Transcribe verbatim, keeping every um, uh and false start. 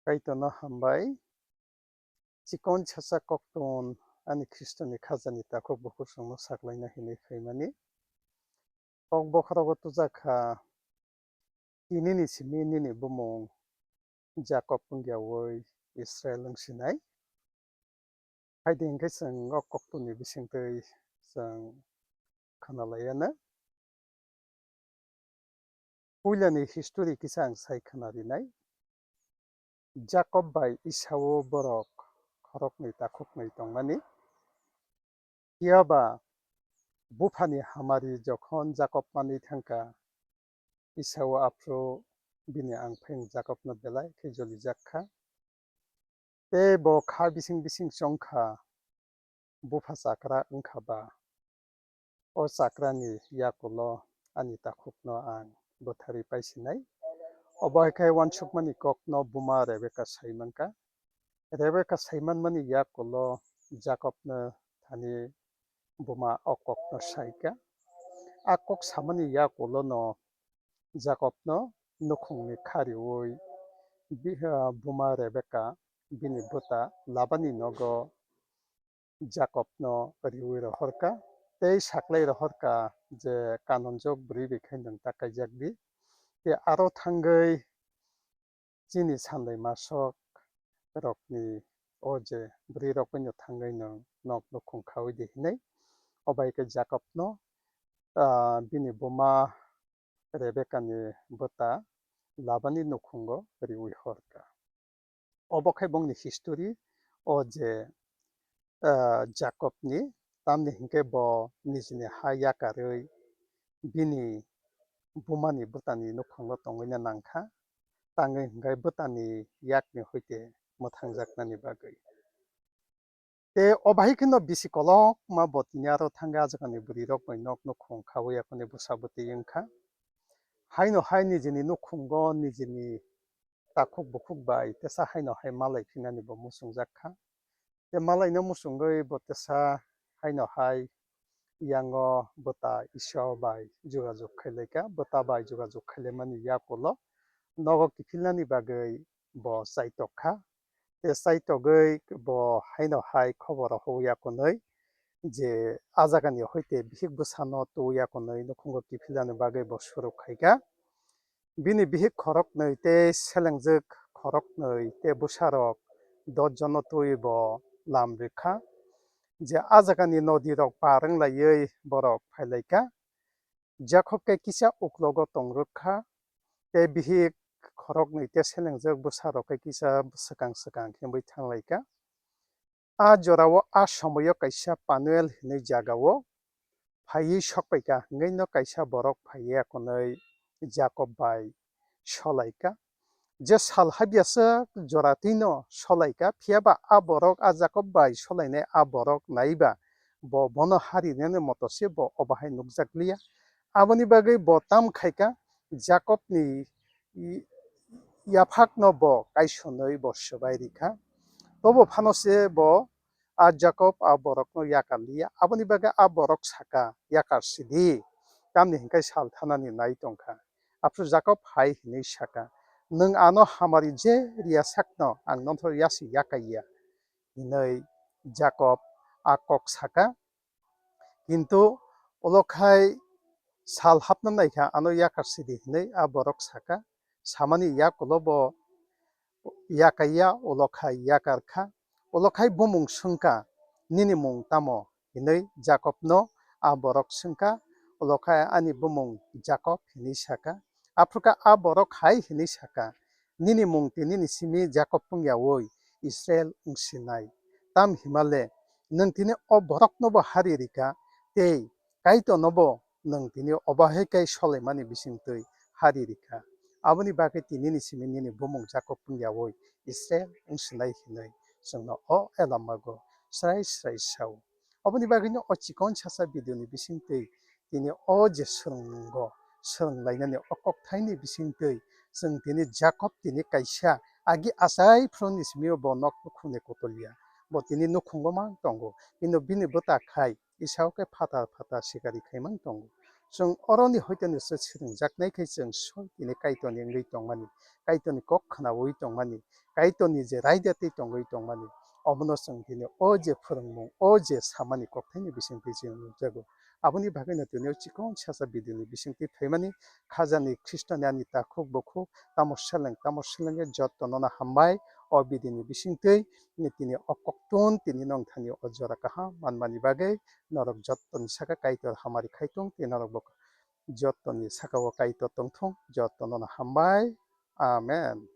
Kaitorno hambai. Chikon chasa koktun ani Khristoni khajani takhuk bukhuk chwngno saklaina hinwi khaimani. Kok bokhorogo tujak kha, tinini simi nini bumung Jakob wngyaui Israel wngsinai. Haidi hinkhe chwng o koktuni bisingtwi chwng khwnalaiyana. Puilani history kisa ang sai khwna rinai. Jakob bai Esau borok khoroknwi takhuknwi tongmani. Phiya ba buphani hamari jokhon Jakob manwi thangkha, Esau aphuru bini angpheng Jakobno belai khe jolijak kha. Tei bo kha bising bising chong kha, bupha chakra wng kha ba, o chakrani yakulo ani takhukno ang bwtharwi paisinai. Obo hai khe uansukmani kokno buma Rebeka sai mankha. Rebeka sai manmani yakulo Jakobno thani buma o kokno sai kha. A kok samani yakulono Jakobno nukhungni kha riui bi-, ah, buma Rebeka bini bwta Labani nogo Jakobno riui rohorkha, tei saklai rohorkha je, kanonjok bwrwi bai khe nwng ta kaijak di. Tei aro thangwi chini sandaima sok rokni o je bwrwi rok bai no thangwi nwng nok nukhung khaui di hinwi. O bai khe Jakobno, ah, bini buma Rebekani bwta Labani nukhungo riui horkha. Obo khe bongni history, o je, ah, Jakobni, tamni hinkhe bo nijini ha yakarwi bini bumani bwtani nukhungo tongwina nangkha, tangwi hinkhe bwtani yakni hoite mwthangjaknani bagwi. Tei o bahai kheno bisi kolokma bo tini aro thangwi a jagani bwrwi rok bai nok nukhung khaui yakuni bwsa bwtwi wngkha. Haino hai nijini nukhungo nijini takhuk bukhuk bai tesa haino hai malai phinani bo muchungjak kha. Tei malaino muchungwi bo tesa haino hai yango bwta Esau bai jogajog khailaikha, bwta bai jogajog khailaimani yakulo nogo kiphilnani bagwi bo chaitok kha. Tei chaitogwi bo haino hai khobor rohor yakunwi je a jagani hoite bihik bwsano tu yakunwi nukhungo kiphilnani bagwi bo suruk khaikha. Bini bihik khoroknwi tei selengjwk khoroknwi tei bwsarok dos jono twiwi bo lam rwkha. Je a jagani nodirok par wng laiwi borok phailaikha. Jakob khe kisa uklogo tong rwkha, tei bihik khoroknwi tei selengjwk bwsarok khe kisa swkang swkang khe wngwi thanglaikha. A jorao a somoio kaisa Panuel hinwi jagao phaiwi sokpaikha, hwnwi no kaisa borok phaiwi akonwi Jakob bai solaikha. Je sal habya swk jora twino solaikha, phiya ba a borok a Jakob bai solainai a borok naiba bo bono harinani moto se bo obo hai nukjak liya. Aboni bagwi bo tam khaikha, Jakobni i-, yaphakno bo kaisonwi bo swbai rikha. Tobo phano se bo a Jakob a borokno yakar liya. Aboni bagwi a borok saka, "Yakar sidi, tamni hinkhe sal thanani nai tongkha." Aphuru Jakob hai hinwi saka, "Nwng ano hamari je riya sakno ang nontho yasi yakaiya," hinwi Jakob a kok saka. Kintu ulo khai sal hapna naikha ano yakar sidi hinwi a borok saka. Samani yakulo bo yakaiya, ulo khai yakar kha. Ulo khai bumung swngkha, "Nini mung tamo?" hinwi Jakobno a borok swngkha. Ulo khai, "Ani bumung Jakob," hinwi saka. Aphuru kha a borok hai hinwi saka, "Nini mung tei nini simi Jakob wngyaui Israel wngsinai. Tam himale nwng tini o boroknobo hari rikha tei Kaitornobo nwng tini obo hai khe solaimani bisingtwi hari rikha. Aboni bagwi tini nini simi nini bumung Jakob wngyaui Israel wngsinai," hinwi chwngno o elamago srai srai sao. Oboni bagwino o chikon sasa video ni bisingtwi tini o je swrwngo, swrwng lainani o kokthaini bisingtwi chwng tini Jakob tini kaisa agi achai phuruni simi bo nok nukhungni kotoliya. Bo tini nukhungo mang tongo, kintu bini bwta khai Esau khe phatar phatar sikari khai mang tongo. Chwng oroni hoiteni se swrwngjaknai khe chwng soi tini Kaitorni wngwi tongmani, Kaitorni kok khnaui tongmani, Kaitorni je raida tei tongwi tongmani, obono chwng tini o je phwrwngmung, o je samani kokthaini bisingtwi chwng nukjago. Aboni bagwino tini o chikon sasa bidini bisingtwi phaimani khajani Khristoni ani takhuk bukhuk tamo seleng tamo seleng jotono no hambai o bidini bisingtwi tini o koktun tini nongthani o jora kaham manmani bagwi norok jottoni saka Kaitor hamari khaitung tei norok bo jottoni saka o Kaitor tongthung jotono no hambai. Amen.